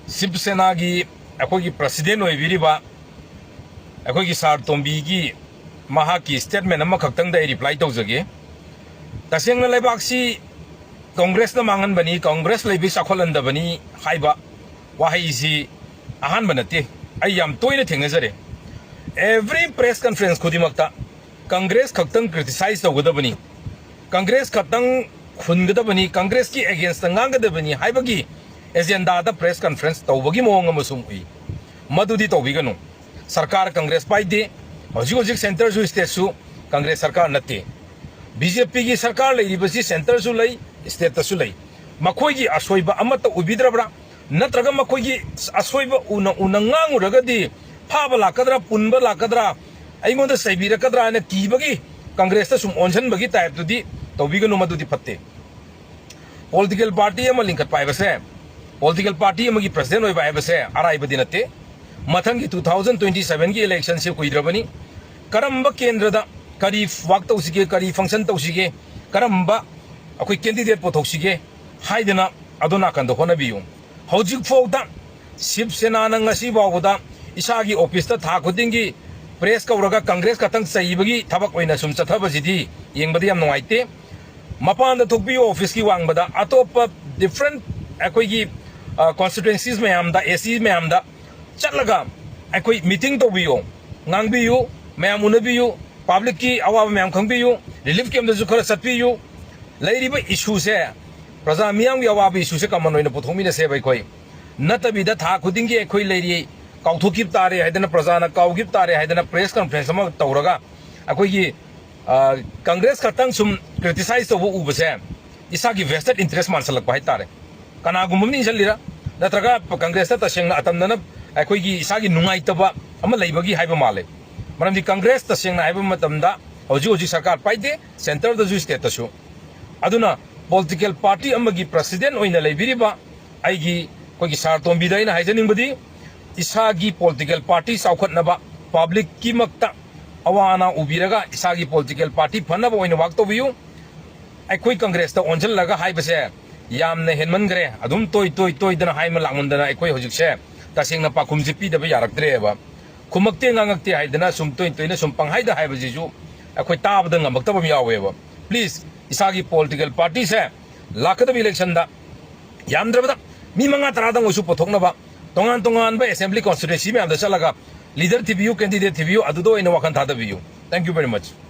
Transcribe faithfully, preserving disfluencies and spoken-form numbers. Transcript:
ꯁꯤꯕ ꯁꯦꯅꯥꯒꯤ ꯑꯩꯈꯣꯏꯒꯤ ꯄ꯭ꯔꯁꯤꯗꯦꯟ ꯑꯣꯏꯕꯤꯔꯤꯕ ꯑꯩꯈꯣꯏꯒꯤ ꯁꯥꯔ ꯇꯣꯝꯕꯤꯒꯤ ꯃꯍꯥꯛꯀꯤ ꯁ꯭ꯇꯦꯠꯃꯦꯟ ꯑꯃꯈꯛꯇꯪꯗ ꯑꯩ ꯔꯤꯄ꯭ꯂꯥꯏ ꯇꯧꯖꯒꯦ꯫ ꯇꯁꯦꯡꯅ ꯂꯩꯕꯥꯛꯁꯤ ꯀꯪꯒ꯭ꯔꯦꯁꯅ ꯃꯥꯡꯍꯟꯕꯅꯤ, ꯀꯪꯒ꯭ꯔꯦꯁ ꯂꯩꯕꯩ ꯆꯥꯎꯈꯠꯍꯟꯗꯕꯅꯤ ꯍꯥꯏꯕ ꯋꯥꯍꯩꯁꯤ ꯑꯍꯥꯟꯕ ꯅꯠꯇꯦ, ꯑꯩ ꯌꯥꯝ ꯇꯣꯏꯅ ꯊꯦꯡꯅꯖꯔꯦ꯫ ꯑꯦꯚ꯭ꯔꯤ ꯄ꯭ꯔꯦꯁ ꯀꯟꯐ꯭ꯔꯦꯟꯁ ꯈꯨꯗꯤꯡꯃꯛꯇ ꯀꯪꯒ꯭ꯔꯦꯁ ꯈꯛꯇꯪ ꯀ꯭ꯔꯤꯇꯤꯁꯥꯏꯖ ꯇꯧꯒꯗꯕꯅꯤ, ꯀꯪꯒ꯭ꯔꯦꯁ ꯈꯛꯇꯪ ꯍꯨꯟꯒꯗꯕꯅꯤ, ꯀꯪꯒ꯭ꯔꯦꯁꯀꯤ ꯑꯦꯒꯦꯟꯁꯇ ꯉꯥꯡꯒꯗꯕꯅꯤ ꯍꯥꯏꯕꯒꯤ ꯑꯦꯖꯦꯟꯗꯥꯗ ꯄ꯭ꯔꯦꯁ ꯀꯟꯐ꯭ꯔꯦꯟꯁ ꯇꯧꯕꯒꯤ ꯃꯑꯣꯡ ꯑꯃꯁꯨ ꯎꯏ꯫ ꯃꯗꯨꯗꯤ ꯇꯧꯕꯤꯒꯅꯨ꯫ ꯁꯔꯀꯥꯔ ꯀꯪꯒ꯭ꯔꯦꯁ ꯄꯥꯏꯗꯦ꯫ ꯍꯧꯖꯤꯛ ꯍꯧꯖꯤꯛ ꯁꯦꯟꯇꯔꯁꯨ ꯁ꯭ꯇꯦꯠꯁꯨ ꯀꯪꯒ꯭ꯔꯦꯁ ꯁꯔꯀꯥꯔ ꯅꯠꯇꯦ꯫ ꯕꯤ ꯖꯦ ꯄꯤꯒꯤ ꯁꯔꯀꯥꯔ ꯂꯩꯔꯤꯕꯁꯤ ꯁꯦꯟꯇꯔꯁꯨ ꯂꯩ, ꯁ꯭ꯇꯦꯠꯇꯁꯨ ꯂꯩ꯫ ꯃꯈꯣꯏꯒꯤ ꯑꯁꯣꯏꯕ ꯑꯃꯠꯇ ꯎꯕꯤꯗ꯭ꯔꯕ꯭ꯔꯥ? ꯅꯠꯇ꯭ꯔꯒ ꯃꯈꯣꯏꯒꯤ ꯑꯁꯣꯏꯕ ꯎꯅ ꯎꯅ ꯉꯥꯡꯉꯨꯔꯒꯗꯤ ꯐꯥꯕ ꯂꯥꯛꯀꯗ꯭ꯔꯥ, ꯄꯨꯟꯕ ꯂꯥꯛꯀꯗ꯭ꯔꯥ, ꯑꯩꯉꯣꯟꯗ ꯆꯩꯕꯤꯔꯛꯀꯗ꯭ꯔꯥ ꯍꯥꯏꯅ ꯀꯤꯕꯒꯤ ꯀꯪꯒ꯭ꯔꯦꯁꯇ ꯁꯨꯝ ꯑꯣꯟꯁꯤꯟꯕꯒꯤ ꯇꯥꯏꯞꯇꯨꯗꯤ ꯇꯧꯕꯤꯒꯅꯨ, ꯃꯗꯨꯗꯤ ꯐꯠꯇꯦ꯫ ꯄꯣꯂꯤꯇꯤꯀꯦꯜ ꯄꯥꯔꯇꯤ ꯑꯃ ꯂꯤꯡꯈꯠꯄ ꯍꯥꯏꯕꯁꯦ, ꯄꯣꯂꯤꯇꯤꯀꯦꯜ ꯄꯥꯔꯇꯤ ꯑꯃꯒꯤ ꯄ꯭ꯔꯁꯤꯗꯦꯟ ꯑꯣꯏꯕ ꯍꯥꯏꯕꯁꯦ ꯑꯔꯥꯏꯕꯗꯤ ꯅꯠꯇꯦ꯫ ꯃꯊꯪꯒꯤ two thousand twenty seven ꯒꯤ ꯏꯂꯦꯛꯁꯟꯁꯤ ꯀꯨꯏꯗ꯭ꯔꯕꯅꯤ꯫ ꯀꯔꯝꯕ ꯀꯦꯟꯗ꯭ꯔꯗ ꯀꯔꯤ ꯋꯥꯛ ꯇꯧꯁꯤꯒꯦ, ꯀꯔꯤ ꯐꯪꯁꯟ ꯇꯧꯁꯤꯒꯦ, ꯀꯔꯝꯕ ꯑꯩꯈꯣꯏ ꯀꯦꯟꯗꯤꯗꯦꯠ ꯄꯨꯊꯣꯛꯁꯤꯒꯦ ꯍꯥꯏꯗꯅ ꯑꯗꯣ ꯅꯥꯀꯟꯗ ꯍꯣꯠꯅꯕꯤꯌꯨ꯫ ꯍꯧꯖꯤꯛ ꯐꯥꯎꯗ ꯁꯤꯕ ꯁꯦꯅꯥꯅ ꯉꯁꯤ ꯐꯥꯎꯕꯗ ꯏꯁꯥꯒꯤ ꯑꯣꯐꯤꯁꯇ ꯊꯥ ꯈꯨꯗꯤꯡꯒꯤ ꯄ꯭ꯔꯦꯁ ꯀꯧꯔꯒ ꯀꯪꯒ꯭ꯔꯦꯁ ꯈꯛꯇꯪ ꯆꯩꯕꯒꯤ ꯊꯕꯛ ꯑꯣꯏꯅ ꯁꯨꯝ ꯆꯠꯊꯕꯁꯤꯗꯤ ꯌꯦꯡꯕꯗ ꯌꯥꯝ ꯅꯨꯡꯉꯥꯏꯇꯦ꯫ ꯃꯄꯥꯟꯗ ꯊꯣꯛꯄꯤꯌꯨ, ꯑꯣꯐꯤꯁꯀꯤ ꯋꯥꯡꯃꯗ ꯑꯇꯣꯞꯄ ꯗꯤꯐ꯭ꯔꯦꯟꯠ ꯑꯩꯈꯣꯏꯒꯤ, ꯑ, ꯀꯣꯟꯁꯇꯤꯇ꯭ꯋꯦꯟꯁꯤꯁ ꯃꯌꯥꯝꯗ, ꯑꯦ ꯁꯤ ꯃꯌꯥꯝꯗ ꯆꯠꯂꯒ ꯑꯩꯈꯣꯏ ꯃꯤꯇꯤꯡ ꯇꯧꯕꯤꯌꯨ, ꯉꯥꯡꯕꯤꯌꯨ, ꯃꯌꯥꯝ ꯎꯅꯕꯤꯌꯨ, ꯄꯕ꯭ꯂꯤꯛꯀꯤ ꯑꯋꯥꯕ ꯃꯌꯥꯝ ꯈꯪꯕꯤꯌꯨ, ꯔꯤꯂꯤꯐ ꯀꯦꯝꯞꯇꯁꯨ ꯈꯔ ꯆꯠꯄꯤꯌꯨ꯫ ꯂꯩꯔꯤꯕ ꯏꯁꯨꯁꯦ, ꯄ꯭ꯔꯖꯥ ꯃꯤꯌꯥꯝꯒꯤ ꯑꯋꯥꯕ ꯏꯁꯨꯁꯦ ꯀꯃꯟ ꯑꯣꯏꯅ ꯄꯨꯊꯣꯛꯃꯤꯟꯅꯁꯦꯕ ꯑꯩꯈꯣꯏ꯫ ꯅꯠꯇꯕꯤꯗ ꯊꯥ ꯈꯨꯗꯤꯡꯒꯤ ꯑꯩꯈꯣꯏ ꯂꯩꯔꯤ, ꯀꯥꯎꯊꯣꯛꯈꯤꯕ ꯇꯥꯔꯦ ꯍꯥꯏꯗꯅ, ꯄ꯭ꯔꯖꯥꯅ ꯀꯥꯎꯈꯤꯕ ꯇꯥꯔꯦ ꯍꯥꯏꯗꯅ ꯄ꯭ꯔꯦꯁ ꯀꯟꯐ꯭ꯔꯦꯟꯁ ꯑꯃ ꯇꯧꯔꯒ ꯑꯩꯈꯣꯏꯒꯤ, ꯑ, ꯀꯪꯒ꯭ꯔꯦꯁ ꯈꯛꯇꯪ ꯁꯨꯝ ꯀ꯭ꯔꯤꯇꯤꯁꯥꯏꯖ ꯇꯧꯕ ꯎꯕꯁꯦ ꯏꯁꯥꯒꯤ ꯚꯦꯁꯇꯦꯠ ꯏꯟꯇꯔꯦꯁ ꯃꯥꯟꯁꯜꯂꯛꯄ ꯍꯥꯏꯇꯥꯔꯦ꯫ ꯀꯅꯥꯒꯨꯝꯕ ꯑꯃꯅ ꯏꯟꯁꯤꯜꯂꯤꯔ, ꯅꯠꯇ꯭ꯔꯒ ꯀꯪꯒ꯭ꯔꯦꯁꯇ ꯇꯁꯦꯡꯅ ꯑꯇꯝꯅꯅ ꯑꯩꯈꯣꯏꯒꯤ ꯏꯁꯥꯒꯤ ꯅꯨꯡꯉꯥꯏꯇꯕ ꯑꯃ ꯂꯩꯕꯒꯤ ꯍꯥꯏꯕ ꯃꯥꯜꯂꯦ꯫ ꯃꯔꯝꯗꯤ ꯀꯪꯒ꯭ꯔꯦꯁ ꯇꯁꯦꯡꯅ ꯍꯥꯏꯕ ꯃꯇꯝꯗ ꯍꯧꯖꯤꯛ ꯍꯧꯖꯤꯛ ꯁꯔꯀꯥꯔ ꯄꯥꯏꯗꯦ, ꯁꯦꯟꯇꯔꯗꯁꯨ ꯁ꯭ꯇꯦꯠꯇꯁꯨ꯫ ꯑꯗꯨꯅ ꯄꯣꯂꯤꯇꯤꯀꯦꯜ ꯄꯥꯔꯇꯤ ꯑꯃꯒꯤ ꯄ꯭ꯔꯁꯤꯗꯦꯟ ꯑꯣꯏꯅ ꯂꯩꯕꯤꯔꯤꯕ ꯑꯩꯒꯤ, ꯑꯩꯈꯣꯏꯒꯤ ꯁꯥꯔ ꯇꯣꯝꯕꯤꯗ ꯑꯩꯅ ꯍꯥꯏꯖꯅꯤꯡꯕꯗꯤ, ꯏꯁꯥꯒꯤ ꯄꯣꯂꯤꯇꯤꯀꯦꯜ ꯄꯥꯔꯇꯤ ꯆꯥꯎꯈꯠꯅꯕ, ꯄꯕ꯭ꯂꯤꯛꯀꯤꯃꯛꯇ ꯑꯋꯥ ꯑꯅꯥ ꯎꯕꯤꯔꯒ ꯏꯁꯥꯒꯤ ꯄꯣꯂꯤꯇꯤꯀꯦꯜ ꯄꯥꯔꯇꯤ ꯐꯅꯕ ꯑꯣꯏꯅ ꯋꯥꯛ ꯇꯧꯕꯤꯌꯨ꯫ ꯑꯩꯈꯣꯏ ꯀꯪꯒ꯭ꯔꯦꯁꯇ ꯑꯣꯟꯁꯤꯜꯂꯒ ꯍꯥꯏꯕꯁꯦ ꯌꯥꯝꯅ ꯍꯦꯟꯃꯟꯈ꯭ꯔꯦ꯫ ꯑꯗꯨꯝ ꯇꯣꯏ ꯇꯣꯏ ꯇꯣꯏꯗꯅ ꯍꯥꯏꯃ ꯂꯥꯛꯃꯟꯗꯅ ꯑꯩꯈꯣꯏ ꯍꯧꯖꯤꯛꯁꯦ ꯇꯁꯦꯡꯅ ꯄꯥꯎꯈꯨꯝꯁꯦ ꯄꯤꯗꯕ ꯌꯥꯔꯛꯇ꯭ꯔꯦꯕ꯫ ꯈꯨꯝꯃꯛꯇꯦ, ꯉꯥꯡꯉꯛꯇꯦ ꯍꯥꯏꯗꯅ ꯁꯨꯝ ꯇꯣꯏ ꯇꯣꯏꯅ ꯁꯨꯝ ꯄꯪꯍꯥꯏꯗ ꯍꯥꯏꯕꯁꯤꯁꯨ ꯑꯩꯈꯣꯏ ꯇꯥꯕꯗ ꯉꯝꯃꯛꯇꯕ ꯑꯃ ꯌꯥꯎꯋꯦꯕ꯫ Please, ꯏꯁꯥꯒꯤ political partyꯁꯦ ꯂꯥꯛꯀꯗꯕ electionꯗ ꯌꯥꯝꯗ꯭ꯔꯕꯗ ꯃꯤ ꯃꯉꯥ ꯇꯔꯥꯗꯪ ꯑꯣꯏꯁꯨ ꯄꯨꯊꯣꯛꯅꯕ, ꯇꯣꯉꯥꯟ ꯇꯣꯉꯥꯟꯕ assembly constituency ꯃꯌꯥꯝꯗ ꯆꯠꯂꯒ leader ꯊꯤꯕꯤꯌꯨ, candidate ꯊꯤꯕꯤꯌꯨ, ꯑꯗꯨꯗ ꯑꯣꯏꯅ ꯋꯥꯈꯜ ꯊꯥꯗꯕꯤꯌꯨ꯫ Thank you very much.